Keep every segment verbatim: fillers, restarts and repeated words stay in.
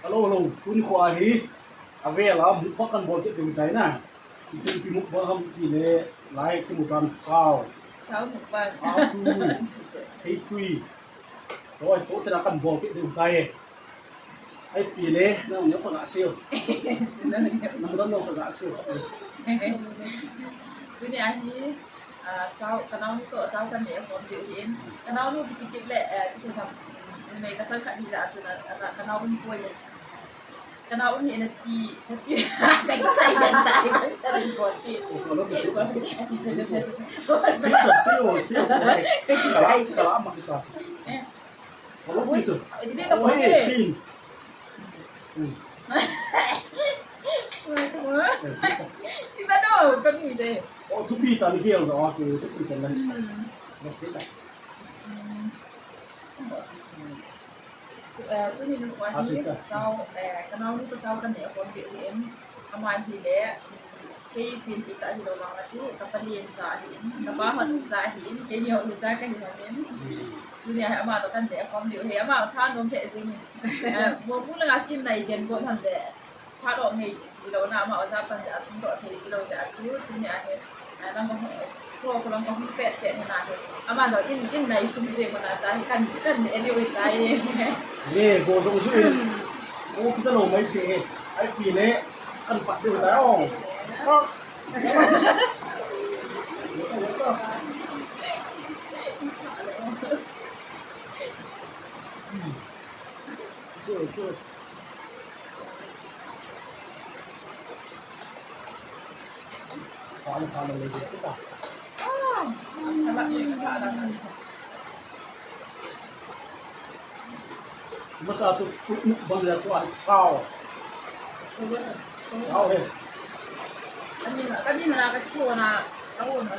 Hello, hello. Tuni kho ahi. Avel a mukbang kan bol kit ding tai na. Kitchen pi mukbang ham ti le lai kimu tan chao. Chao mukbang. Atu. Hei tui. Oi, cho te na kan bol kit ding tai. Ai pi le, na nyo ka ga sio. Na mo no ka ga sio. Tuni ahi. Ah, chao, ka naonu toh chao kan neh khom diu ahin. Ka naonu kiti kit le, eh, kisei tham, numei ka chang khat hi jeh a chu na, ka, ka naonu poi le. Ka naonu hi na ti, na ti. Ka kisai den tai, ka kisai den ko ti. Sio, sio, sio. Ka, ka ma kita. Eh. Hello, Ui, Piso. Hindi na Oh, po hey, eh. Shane. Hmm. Iba daw, kami din. Oh, tupi ta ni kiyang sa akin, tupi ta lang. Hmm. Okay ta. Hmm. Eh, tuni nung Ah, kuwan, sika. Chao, eh, ka naonu toh chao kan neh khom diu ahin. Ama hi le, kei twenty ta hilou vang a chu, ka palen cha ahin, ka pa hon cha ahin, keini hon cha kahi hon in. Hmm. Tuni a hi ama toh kan neh khom diu ahi, ama thanom thei jing in. Eh, mo bu langa sin nai den gon hon le, phat o ngei ji lou na, ama o ja pan ja sum toh thei ji lou ja chu, tuni a hi, eh, nang ko, ko, ko lang ko pet pet na hi. Ama toh in, in nai kum je ko na cha hi kan, kan neh diu ahi cha hi. Ye, go jong ju in. Go kita lou mai the. Ai pi le. Kan pat diu ta o. Masa tu food mukbang le ko an tao. Tao he. Kani na, kani na ka chu na, tao na.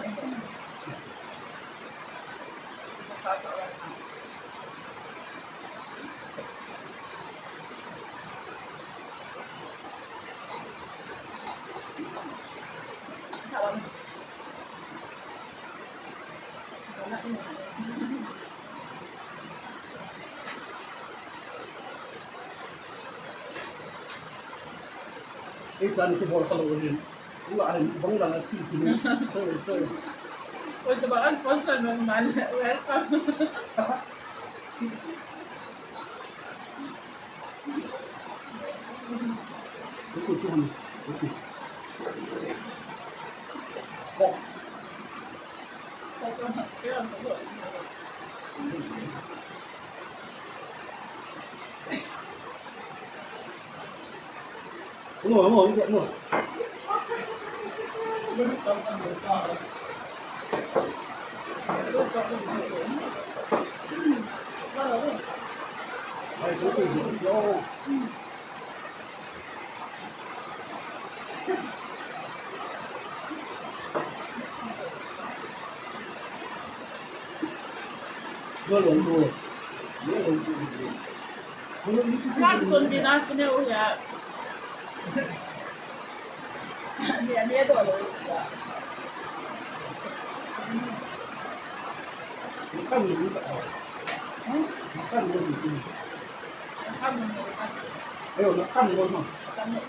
Ei, tan ki bol sa lo rin. Ula hin bang lang a chi chi ni. Sorry, sorry. Oi, to ba an sponsor non man. Welcome. Kan sun bina kine u ya. Ni, ni do lo. Kan ni. Kan ni. Ayo, na kan ni. Kan ni.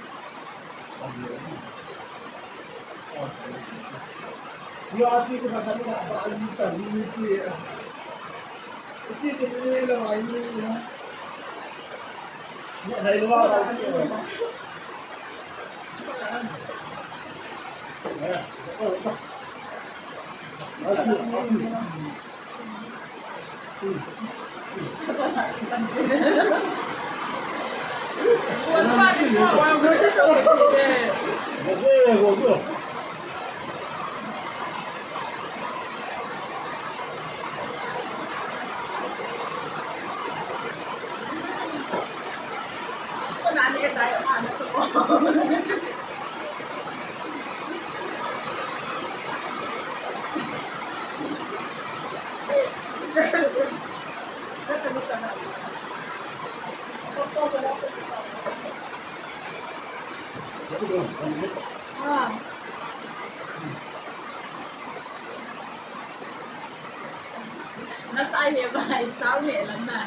Nasa he bai, sao he lam na.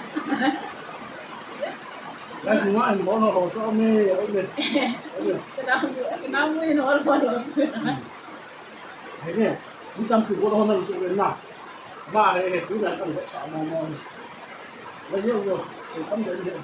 Ai, nunga hin bol ho ho chu aume, aume. Aume. Kana mu, kana mu hin hol hol ho chu. Hei ne, mi tampi bol ho na su na. Ma hei hei, tu na kan sa mo mo. Lai yo yo, hei tam de hei.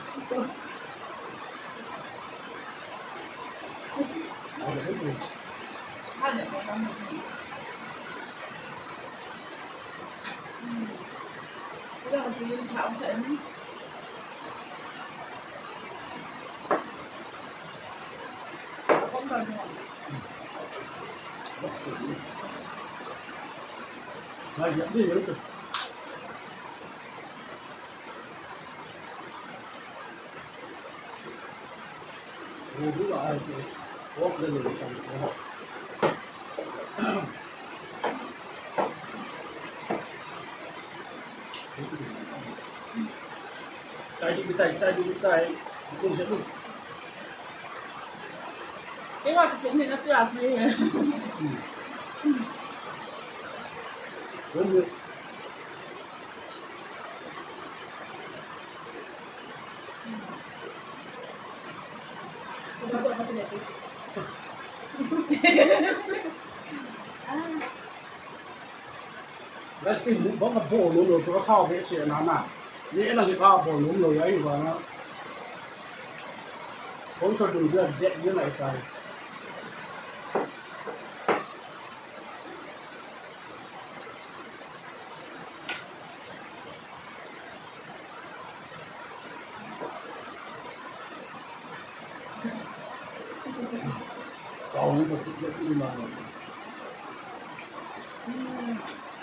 Chai ding tai, chai ding tai. Kung se lu. Kei ma kisim ni na pia ni. Hmm. Kung se. Guys, kei mukbang kabol nom lou chu kakhao behseh na na. Neh lang hi kabol nom lou ahi vanga. Sponsor dungjuia jep ding ahitai.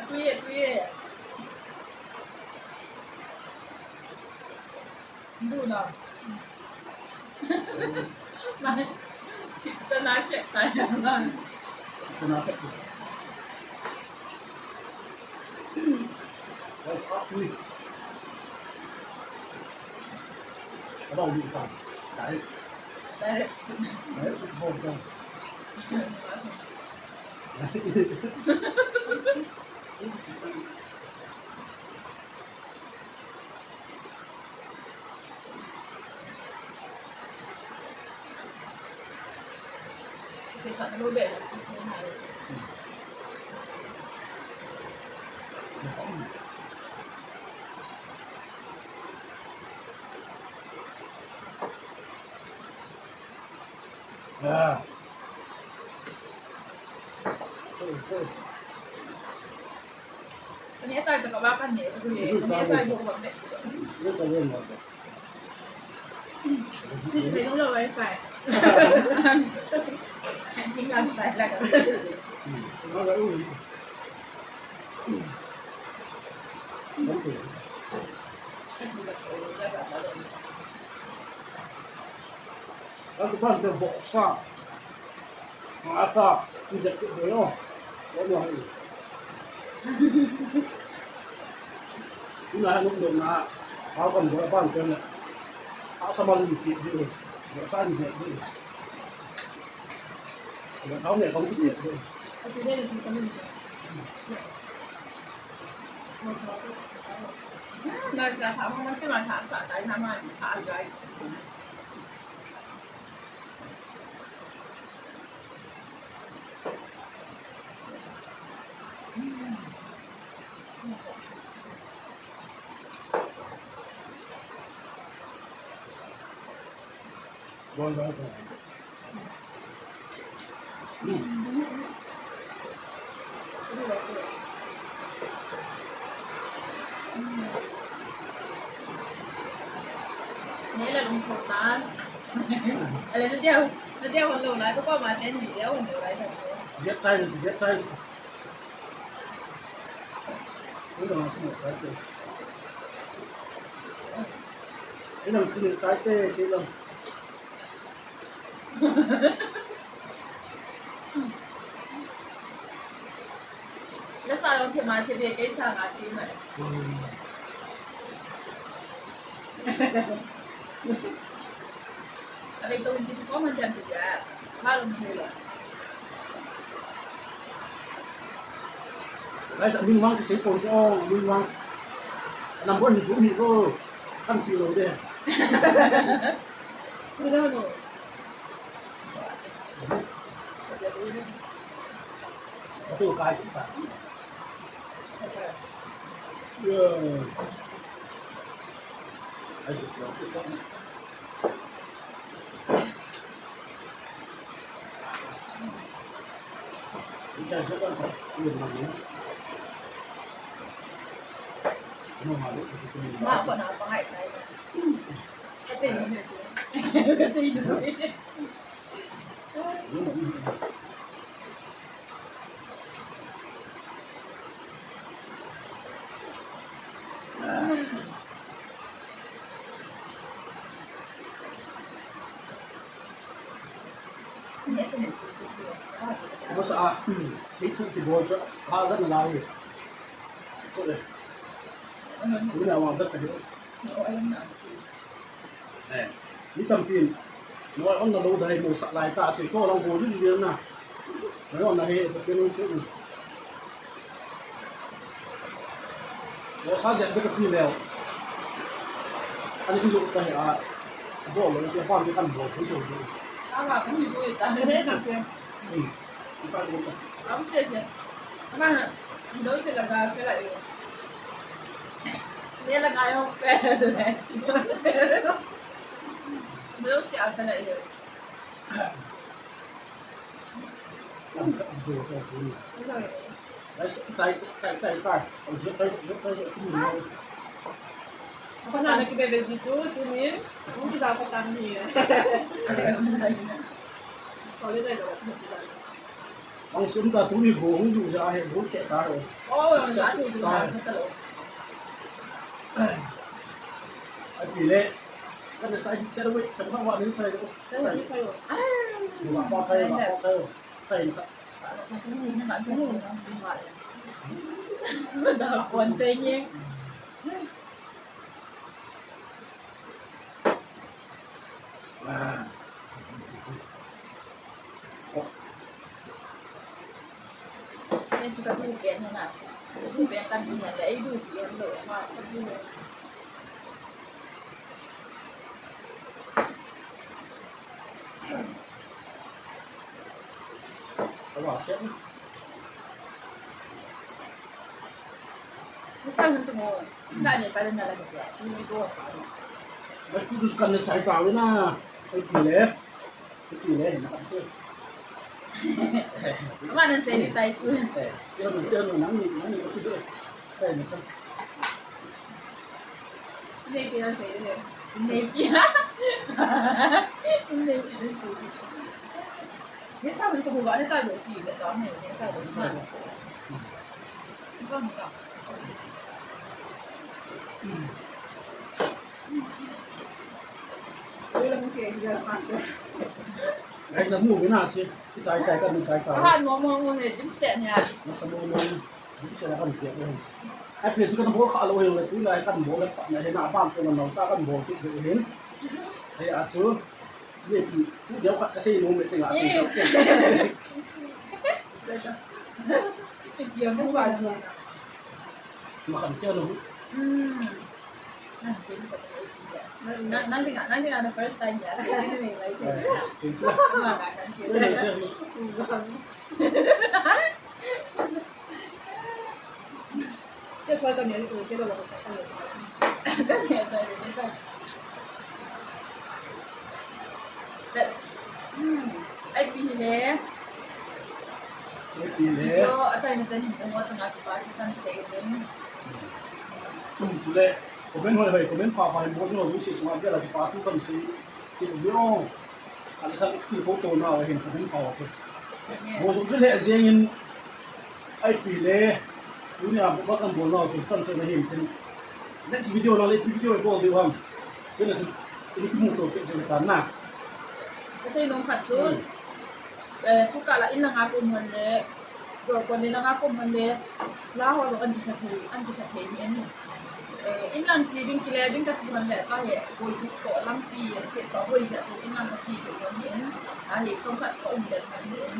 Atuye, atuye. Hindu na. Mai, chana khe tai na. Chana khe. Wai pa ni. Abang ni pa. Tai. Tai. Tai, bol tai. Yeah. Ani achai tah kaba kan ne, tu le, ani achai bo ba ne. Sisi pe nung lo wi-fi. Jing lang style la ka. Aku pan te boksa. Masa, injek tu boyo. Boyo hai. Ina hai nuk dong na. Hau kan boyo pan te na. Asa malu ki di. Boksa injek di. Ada kau ni kau tu ni. Na ka tha ma ke ma tha sa dai na ma tha dai. Nela lung thou tan. Ale, na diu, na diu hon lou lai, ko pa ma ten ni diu hon lou lai ta. Get time, get time. Ina, ina, ina, ina, ina. La sa long the ma the be ke sa nga the ma. Abe to ki ko man jan tu ya. Ma long the la. Guys, amin mang ki sei ko, amin mang. Number ni bu ni ko. Kan ki lo de. Masa a, itu kibol sa, sa na lai. Ito le. Ito na wang sa kayo. Eh, ni tampin. Noi onna lou dai mo sa lai ta ti ko lang go ju ji na. Noi onna he ta pe lou su. Lo sa ja de ka ti leo. Ani ki ju ta he a. Bo lo ke pa mi kan bo ju ju. Sa la kan ji bo ta he na ke. Hmm. Vamos ver. Vamos ver la gafela yo. Ni la gayo pe. Vamos ver la yo. Apa na na ki bebe zuzu tunin. Mungkin dapat tanggi ya. Kalau dia dah dapat. Ang sim ta tuni go hung ju ja he go che ta ro. Oh, ang ja tu ju ta ta ro. Ai pi le. Kan ta ji cha ro, cha ma wa ni cha ro. Cha ni cha ro. Ai. Wa pa cha wa pa cha. Cha ni cha. Cha ni na tu ni na ma. Da kon te ni. Mas tu dus kan na chai ta wena. Ai pi le. Ai pi le na kan se. Ama nan se ni tai tu. Eh, kira man se no nang ni, nang ni ko tu. Kai na kan. Nei pi nan se ni. Nei pi. Nei pi nan se. Ni ta ni ko ba ni ta do ti, ni ta ni, ni ta do na. Ni ta ni ta. Ai, na mu na chi, chi chai chai ka mu chai ka. Ka ha mo mo mo he, dim se nia. Na sa mo mo, dim se na kan se ko. Ai, pe chu kan bol kha lou he, tu lai kan bol le pa na he na ban ko na ta kan bol ti de he. Ai, a chu. Ye pi, pu diau khat ka sei nom le te nga sei sa. Ye pi a mu ba sa. Ma kan sei nom. Hmm. Nang sei sa. Nang, nang tinga, nang tinga the first time ya. Sei ni ni mai te. Sei sa. Ma ka kan sei. Sei sa. Ai pi le. Ai pi le. Video achaina chan hin ong wa changa kipa thu kan sei ding. Tum chule. Comment hoi hoi, comment pha pha hin bo chu lo se chunga bia la kipa thu kan sei. Ti video. Ani khan ki photo na wa hin comment pha wa chu. Bo chu le jeng in. Ai pi le, tunia ba kan bol nau chu chan chan ahin tin. Next video na le pi video bol diu ham. Tin a chu, tin ki mu to ke de ta na. Ka sei nom khat chu. Hmm. Eh, pu ka la in langa kom hon le, do kon le langa kom hon le, la ho lo an kisa thei, an kisa thei ni en. Eh, in lang chi ding kile ding ka thu hon le, ka he, boi si to lampi, se to boi si to in lang ka chi ko hon ni en. A he, chom khat ka um le hon ni en.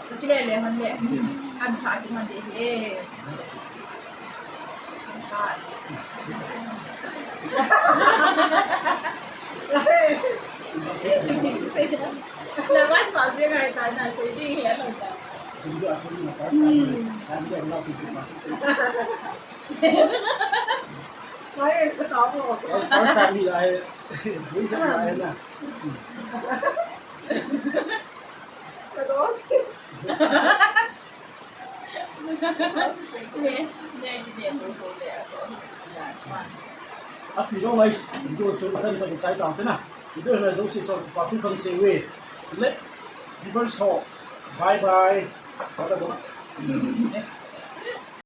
Ka kile le hon le, kan sa ki hon de he. Kan sa. Namaz pa dia ngai ta na sei ding he lo ta. Hindi ako yung nasa. Hmm. Hindi ako nakikita. Ay, ang tao mo. First time nila eh. Hindi siya kaya na. Ano? Api lo ngai, idu chu atan sa sai tang tena. Idu na zo si so pa tu kan se we. Let people so. Bye bye. Wala bo.